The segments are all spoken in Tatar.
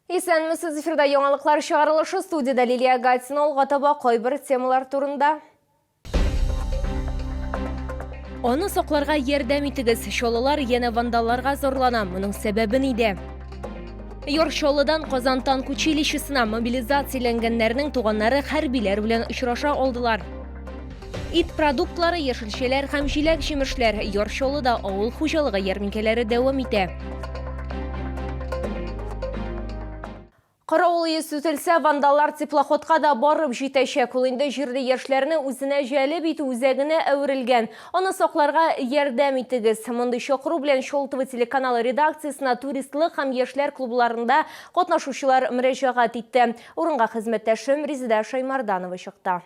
Исәнмесез, эфирда яңалыклар чыгарылышы, студиядә Лилия Гатина. Алга таба кайбер темалар турында. Аны сакларга ярдәм итегез. Чаллылар янә вандалларга зарлана. Моның сәбәбе нидә? Яр Чаллыдан Казан танк училищесына мобилизацияләнгәннәрнең туганнары хәрбиләр белән очраша алдылар. Ит продуктлары, яшелчәләр һәм җиләк-җимешләр. Яр Чаллыда авыл хуҗалыгы ярминкәләре дәвам итә. Каравыл өе сүтелсә, вандаллар теплоходка да барып җитәчәк. Ул инде җирле яшьләрне үзенә җәлеп итү үзәгенә әверелгән. Аны сакларга ярдәм итегез. Мондый чакыру белән Чолтово телеканалы редакциясенә туристлык һәм яшьләр клубларында катнашучылар мөрәҗәгать итте. Урынга хезмәттәшем Резеда Шаймарданова чыкты.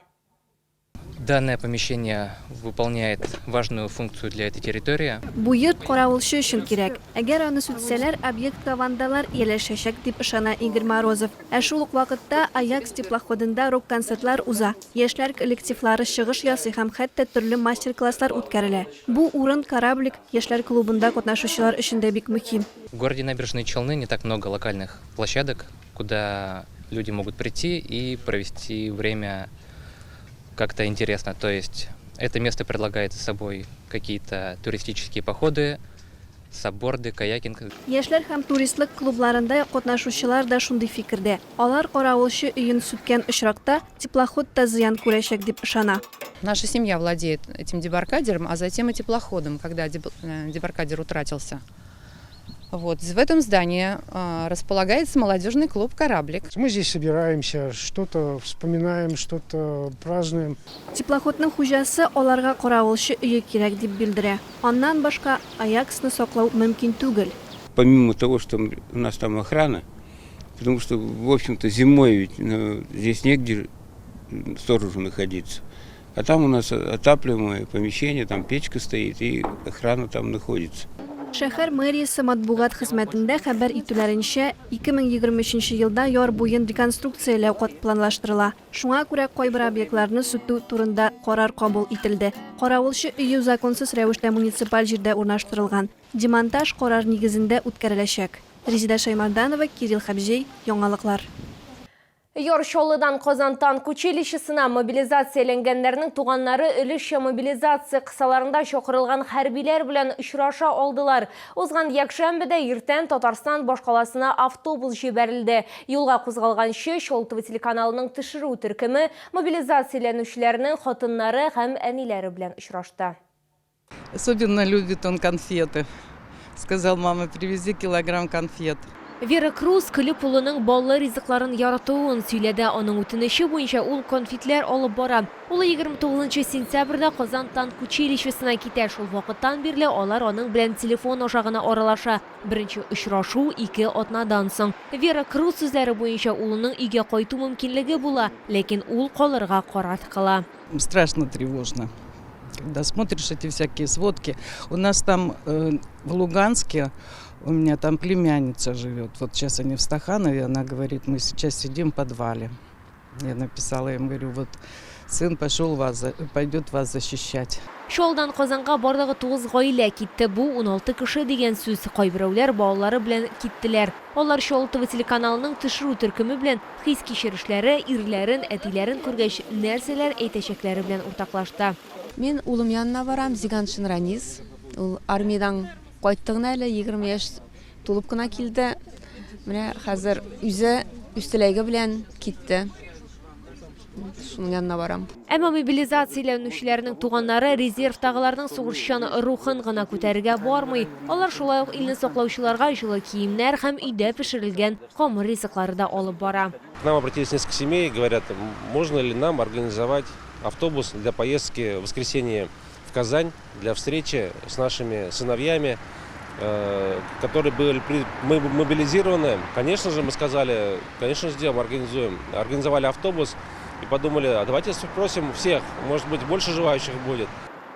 Данное помещение выполняет важную функцию для этой территории. Бу йорт каравылчы өчен кирәк. Әгәр аны сүтсәләр, объектка вандаллар ияләшәчәк, дип ышана Игорь Морозов. Ә шул ук вакытта Аякс теплоходында рок-концертлар уза, яшьләр коллективлары чыгыш ясый һәм хәтта төрле мастер-класслар үткәрелә. Бу урын Кораблик яшьләр клубында катнашучылар өчен дә бик мөһим. В городе Набережные Челны не так много локальных площадок, куда люди могут прийти и провести время как-то интересно. То есть это место предлагает собой какие-то туристические походы, сапборды, каякинг. Яшьләр һәм туристлык клубларында катнашучылар да шундый фикердә. Алар каравылчы өен сүткән очракта, теплоход та зыян күрәчәк дип ышана. Наша семья владеет этим дебаркадером, а затем и теплоходом, когда дебаркадер утратился. Вот. В этом здании располагается молодежный клуб «Кораблик». Мы здесь собираемся, что-то вспоминаем, что-то празднуем. Теплоходның хуҗасы аларга каравылчы өе кирәк дип белдерә. Аннан башка Аяксны саклау мөмкин түгел. Помимо того, что у нас там охрана, потому что, в общем-то, зимой ведь, ну, здесь негде сторожу находиться. А там у нас отапливаемое помещение, там печка стоит, и охрана там находится. Шәһәр мэриясе матбугат хезмәтендә хәбәр итүләренчә, 2023 елда яр буен реконструкцияләү планлаштырыла. Шуңа күрә кайбер объектларны сүтү турында карар кабул ителде. Каравылчы өе законсыз рәвештә муниципаль җирдә урнаштырылган. Демонтаж карар нигезендә үткәреләчәк. Резеда Шәймарданова, Кирилл Хәбҗей, Яңалыклар. Яр Чаллыдан Казан танк училищесына мобилизацияләнгәннәрнең туганнары өлешчә мобилизация кысаларында чакырылган хәрбиләр белән очраша алдылар. Узган якшәмбедә иртән Татарстан башкаласына автобус җибәрелде. Юлга кузгалганчы, Чолтово телеканалының төшерү төркеме мобилизацияләнүчеләрнең хатыннары һәм әниләре белән очрашты. Особенно любит он конфеты. Сказал, мама, привези килограмм конфет. Вера Круз көлеп улының баллы ризыкларын яратуын сөйләде. Аның үтенече буенча ул конфетлар алып бара. Улы 29 сентябрьдә Казан танк училищесына китә. Шул вакыттан бирле алар аның белән телефон аша гына аралаша. Беренче очрашу ике атнадан соң. Вера Круз сүзләре буенча, улының өйгә кайту мөмкинлеге була, ләкин ул калырга карар кыла. Страшно тревожно, когда смотришь эти всякие сводки. У нас там в Луганске, у меня там племянница живет. Вот сейчас они в Стаханове, она говорит, мы сейчас сидим в подвале. Я написала им, говорю, вот сын пошел вас, пойдет вас защищать. Чаллыдан Казанга барлыгы 9 гаилә китте. Бу 16 кеше дигән сүз. Кайберәүләр балалары белән киттеләр. Алар Чаллы ТВ телеканалының төшерү төркеме белән хис-кичерешләре, ирләрен, әтиләрен күргәч нәрсәләр әйтәчәкләре белән уртаклашты. Мин улым янына барам, Зиганшин Ранис. Ул армиядән кайтты гына әле, 20 яшь тулып кына килде. Менә хәзер үзе үз теләге белән китте. Шуның янына барам. Әмма мобилизацияләнүчеләрнең туганнары резервтагыларның сугышчан рухын гына күтәрергә бармый. Алар шулай ук илне саклаучыларга җылы киемнәр һәм өйдә пешерелгән камыр ризыклары да алып бара. К нам обратились несколько семей, говорят, можно ли нам организовать автобус для поездки в воскресенье в Казань для встречи с нашими сыновьями, которые были мобилизированы. Конечно же, мы сказали, конечно же, сделаем, организуем. Организовали автобус и подумали, а давайте спросим всех, может быть, больше желающих будет.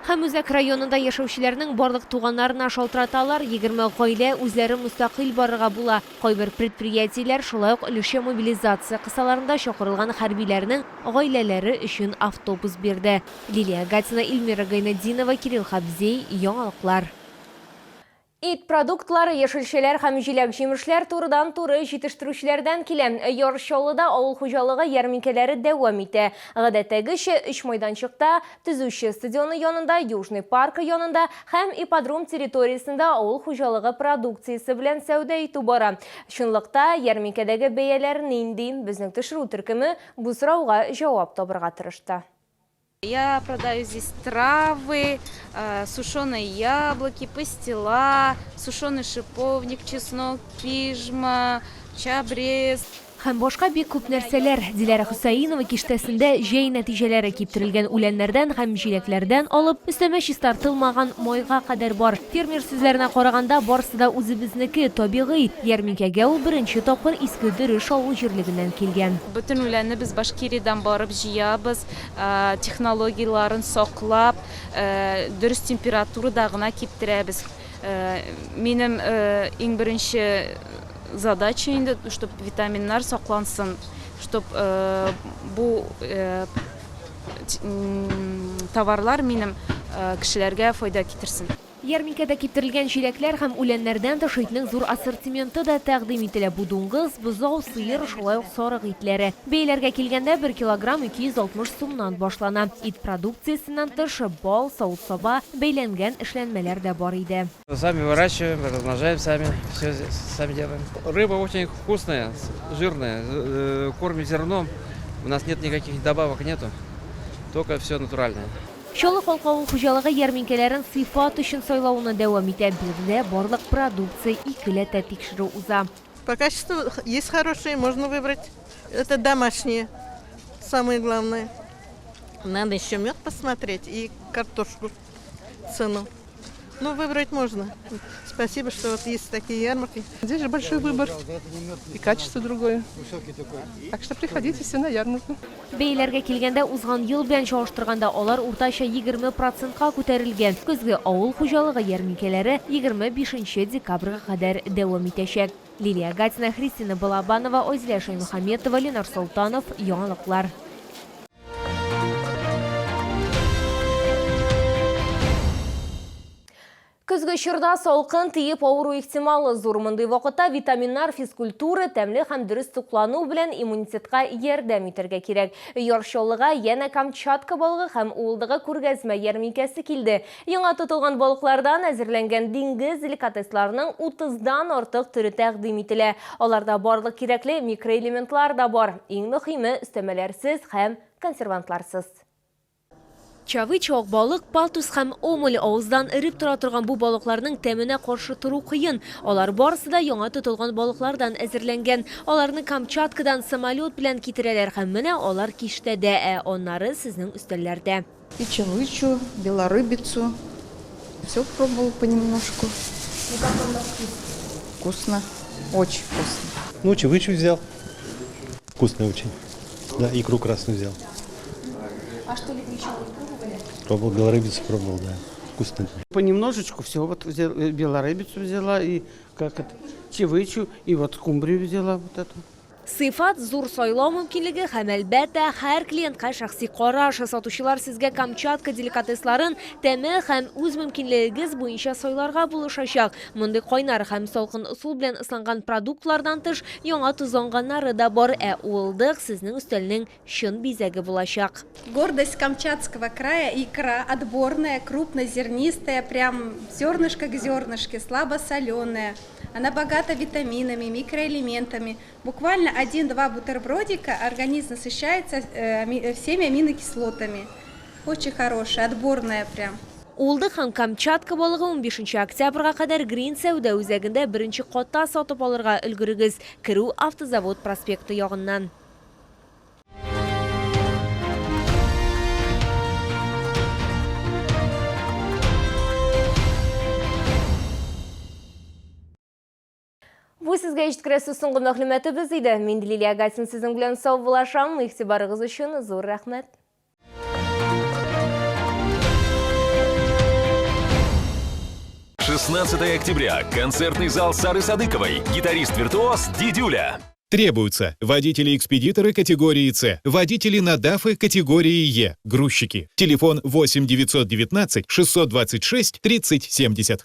Һәм үзәк районында яшәүчеләрнең барлык туганнарына шалтыраталар, 20 гаилә үзләре мөстәкыйль барырга була. Кайбер предприятиеләр шулай ук өлешчә мобилизация кысаларында чакырылган хәрбиләрнең гаиләләре өчен автобус бирде. Лилия Гатина, Эльмира Гайнетдинова, Кирилл Хабзей, Яңалыклар. Ит продуктлары, яшелчәләр һәм җиләк-җимешләр турыдан-туры җитештерүчеләрдән килә. Яр Чаллыда авыл хуҗалыгы ярминкәләре дәвам итә. Гадәттәгечә, өч майданчыкта, Төзүче стадионы янында, Южный паркы янында һәм ипподром территориясендә авыл хуҗалыгы продукциясе белән сәүдә итү бара. Чынлыкта, ярминкәдәге бәяләр нинди? Безнең төшерү төркеме бу сорауга җавап табырга тырышты. Я продаю здесь травы, сушеные яблоки, пастила, сушеный шиповник, чеснок, пижма, чабрец. Һәм башка бик күп нәрсәләр. Диләрә Хөсәенова киштәсендә җәй нәтиҗәләре киптерелгән үләннәрдән һәм җиләкләрдән алып, өстәмә чистартылмаган майга кадәр бар. Фермер сүзләренә караганда, барысы да үзебезнеке, табигый. Ярминкәгә ул беренче тапкыр Иске Дөреш авыл җирлегеннән килгән. Бөтен үләнне без Башкириядән барып җыябыз. Технологияләрен саклап, дөрес температурада гына киптерәбез. Минем иң беренче задача инде, чтоб витаминнар саклансын, чтоб бу товарлар минем кешеләргә файда китерсен. Ярминкәдә киптерелгән җиләкләр һәм үләннәрдән тыш итнең зур ассортименты да тәкъдим ителә. Бу дуңгыз, бозау, сыер, шулай ук сарык итләре. Бәяләргә килгәндә, бер килограмм 260 сумнан башлана. Ит продукциясеннән тыш, бал, савыт-саба, бәйләнгән эшләнмәләр дә бар иде. Сами выращиваем, размножаем сами, все сами делаем. Рыба очень вкусная, жирная, кормим зерном, у нас нет никаких добавок нету, только все натуральное. Чаллы халкы авыл хуҗалыгы ярминкәләрен сыйфат өчен сайлауны дәвам итә. Биредә барлык продукция икеләтә тикшерү уза. По качеству есть хорошие, можно выбрать. Это домашние, самое главное. Надо еще мед посмотреть и картошку, цену. Ну, выбрать можно. Спасибо, что вот есть такие ярмарки. Здесь же большой выбор и качество другое. Так что приходите все на ярмарку. Бәяләргә килгәндә, узган ел белән чагыштырганда, алар уртача 20 процентка күтәрелгән. Көзге авыл хуҗалыгы ярминкәләре 25 декабрьгә кадәр дәвам итәчәк. Лилия Гатина, Христина Балабанова, Айзилә Шәймөхәммәтова, Ленар Солтанов, Яңалыклар. Көзге чорда салкын тиеп авыру ихтималы зур. Мондый вакытта витаминнар, физкультура, тәмле һәм дөрес туклану белән иммунитетка ярдәм итәргә кирәк. Яр Чаллыга янә Камчатка балыгы һәм уылдыгы күргәзмә ярминкәсе килде. Яңа тотылган балыклардан әзерләнгән диңгез деликатесларының 30-дан артык төре тәкъдим ителә. Аларда барлык кирәкле микроэлементлар да бар. Иң мөхиме, өстәмәләрсез һәм консервантларсыз. Чавыч, ак балык, палтус һәм омуль авыздан эреп тора торган бу балыкларның тәменә каршы тору кыен. Алар барысы да яңа тотылган балыклардан әзерләнгән. Аларны Камчаткадан самолет белән китерәләр һәм менә алар киштәдә, ә аннары сезнең өстәлләрдә. И чавычу, белорыбицу. Все пробовал понемножку. Ну как вам на вкус? Вкусно. Очень вкусно. Ну, чавычу взял. Вкусный очень. Да, икру красную взял. А что-либо еще вы пробовали? Пробовал белорыбицу, пробовал, да. Вкусно. Понемножечку все. Вот взял, белорыбицу взяла, и как это, чавычу, и вот скумбрию взяла вот эту. Сыйфат, зур сайлау мөмкинлеге һәм, әлбәттә, һәр клиентка шәхси караш. Сатучылар сезгә Камчатка деликатесларын тәме һәм үз мөмкинлегегез буенча сайларга булышачак. Мондый кайнар һәм салкын ысул белән ысланган продуктлардан тыш, яңа тозланганнары да бар. Ә уылдык сезнең өстәлнең чын бизәге булачак. Гордость Камчатского края, икра отборная, крупнозернистая, прям зернышко к зернышке, слабосоленая. Она богата витаминами, микроэлементами. Буквально один-два бутербродика организм насыщается всеми аминокислотами. Очень хорошая, отборная прям. Уылдык һәм Камчатка балыгы 15 октябрьгә кадәр Грин сәүдә үзәгендә беренче катта сатып алырга өлгерегез. Керү Автозавод проспекты ягыннан. Бу сезгә җиткерәсе соңгы мәгълүматыбыз иде. Мин Лилия Гатин сезнең белән саубуллашам. Игътибарыгыз өчен зур рәхмәт. 16 октября. Концертный зал Сары Садыковой. Гитарист-виртуоз Дидюля. Требуются водители-экспедиторы категории С, водители на ДАФы категории Е, грузчики. Телефон 8 919 626 30 70.